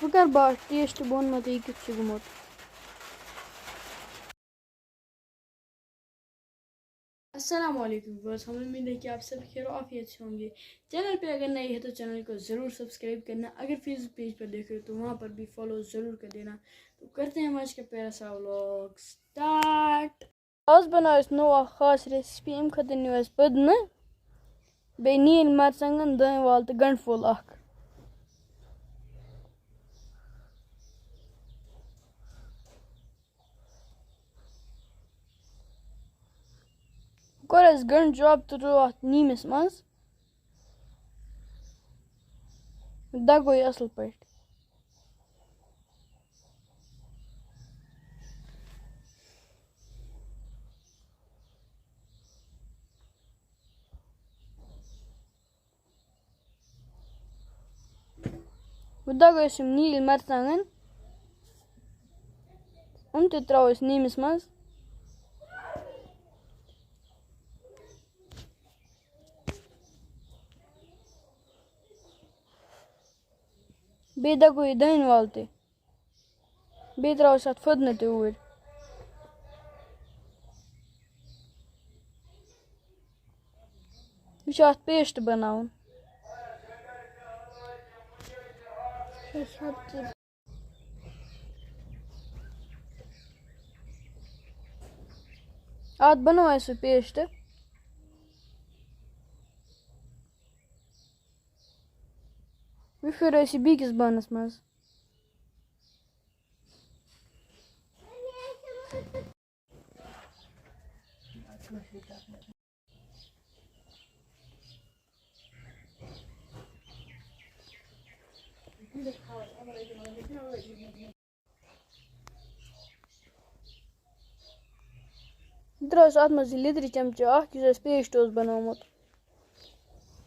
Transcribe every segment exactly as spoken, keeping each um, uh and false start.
بہٕ کَرٕ بہٕ اَتھ ٹیسٹ، بہٕ وَنہٕ مےٚ تۄہہِ یہِ کیُتھ چھُ گوٚمُت۔ السلام علیکم viewers، ہم امید ہے کہ آپ سب خیر و عافیت سے ہوں گے۔ چینل پہ اگر نئے ہیں تو چینل کو ضرور سبسکرائب کرنا، اگر فیس بک پیج پر دیکھ رہے ہو تو وہاں پر بھی فالو ضرور کر دینا۔ تو کرتے ہیں ہم آج کا پیارا سا vlog start۔ آز بناو اَسہِ نوٚو اکھ خاص recipe، اَمہِ خٲطرٕ نیوٗ اَسہِ پٔدنہٕ، بیٚیہِ نیٖلۍ مرژٕوانٛگن، دٲنۍ وَل تہٕ گنٛڈٕ پھوٚل اکھ۔ کوٚر اَسہِ گنٛڈٕ chop تہٕ ترٛوو اَتھ نیٖمِس منٛز۔ دَگو یہِ اَصٕل پٲٹھۍ۔ وۄنۍ دَگو أسۍ یِم نیٖلۍ مرژٕوانٛگن، یِم تہِ ترٛاوو أسۍ نیٖمِس منٛز۔ بیٚیہِ دَگو یہِ دٲنۍ وَل تہِ۔ بیٚیہِ ترٛاوو أسۍ اَتھ پھٔدنہٕ تہِ اوٗرۍ۔ یہِ چھُ اَتھ paste بَناوُن۔ اَتھ بَنوو اَسہِ سُہ paste۔ وۄنۍ پھِرو أسۍ یہِ بیٚکِس بانَس منٛز۔ ترٛٲو اَسہِ اَتھ منٛز یہِ لیٚدرِ چمچہٕ اَکھ، یُس اَسہِ paste اوس بَنومُت۔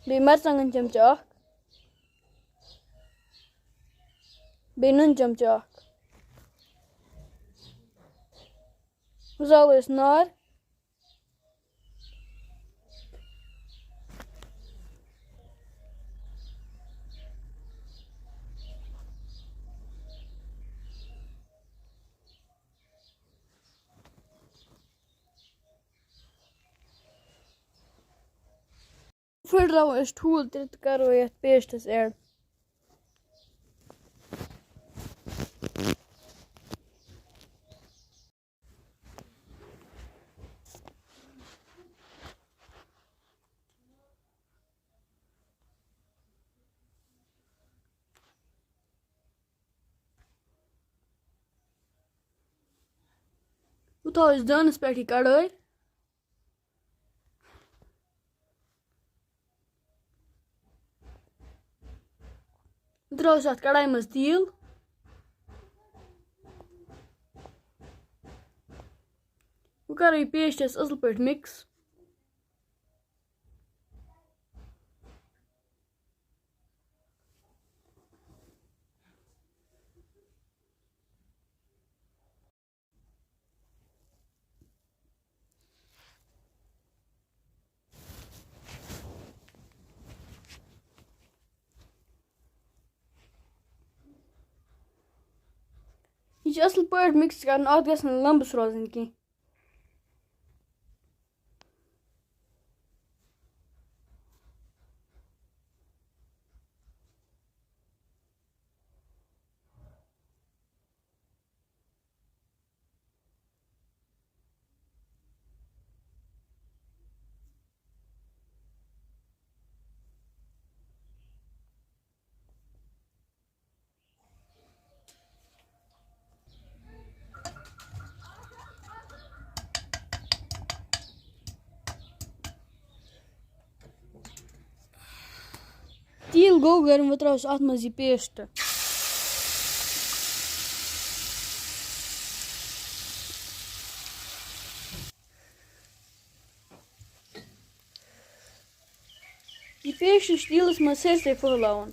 بیٚیہِ مرژٕوانٛگن چمچہٕ اَکھ۔ بیٚیہِ نُن چمچہٕ اَکھ۔ وۄنۍ زالو أسۍ نار۔ پھٕٹراوو أسۍ ٹھوٗل تہِ تہٕ کَرو یَتھ pasteس add۔ وۄنۍ تھاوو أسۍ دانَس پٮ۪ٹھ یہِ کڑٲے۔ ترٛاوو أسۍ اَتھ کڑایہِ منٛز تیٖل۔ وۄنۍ کَرو یہِ paste أسۍ اَصٕل پٲٹھۍ mix۔ یہِ چھُ اَصٕل پٲٹھۍ mix کَرُن، اَتھ گژھِ نہٕ لَمبٕس روزٕنۍ کینٛہہ۔ تیٖل گوٚو گرم، وۄنۍ ترٛاوو أسۍ اَتھ منٛز یہِ paste۔ یہِ paste چھُ تیٖلَس منٛز سٲرسٕے پھٔہلاوُن۔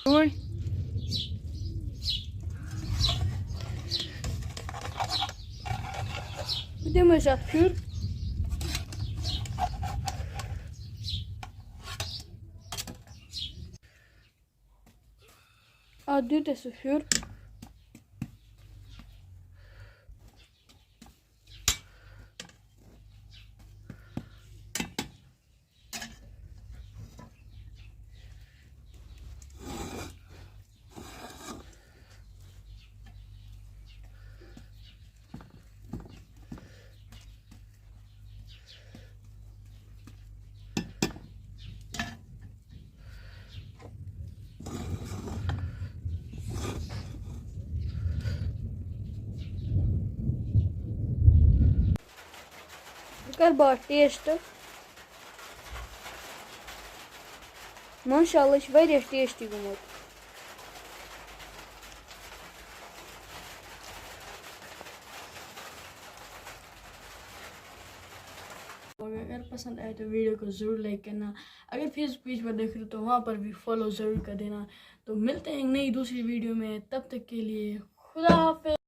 ڈوٗنۍ۔ بہٕ دِمہٕ أسۍ اَتھ پھیُر۔ اَتھ دیُت اَسہِ سُہ پھیُر۔ بہٕ کَرٕ بہٕ اَتھ ٹیسٹ۔ ماشاء اللہ، یہِ چھُ واریاہ ٹیسٹی گوٚمُت۔ اگر پسند آئے تو ویڈیو کو ضرور لائک کرنا۔ اگر فیس بک پیج پر دیکھ رہے ہو تو وہاں پر بھی فالو ضرور کر دینا۔ تو ملتے ہیں ایک نئی دوسری ویڈیو میں، تب تک کے لیے خدا حافظ۔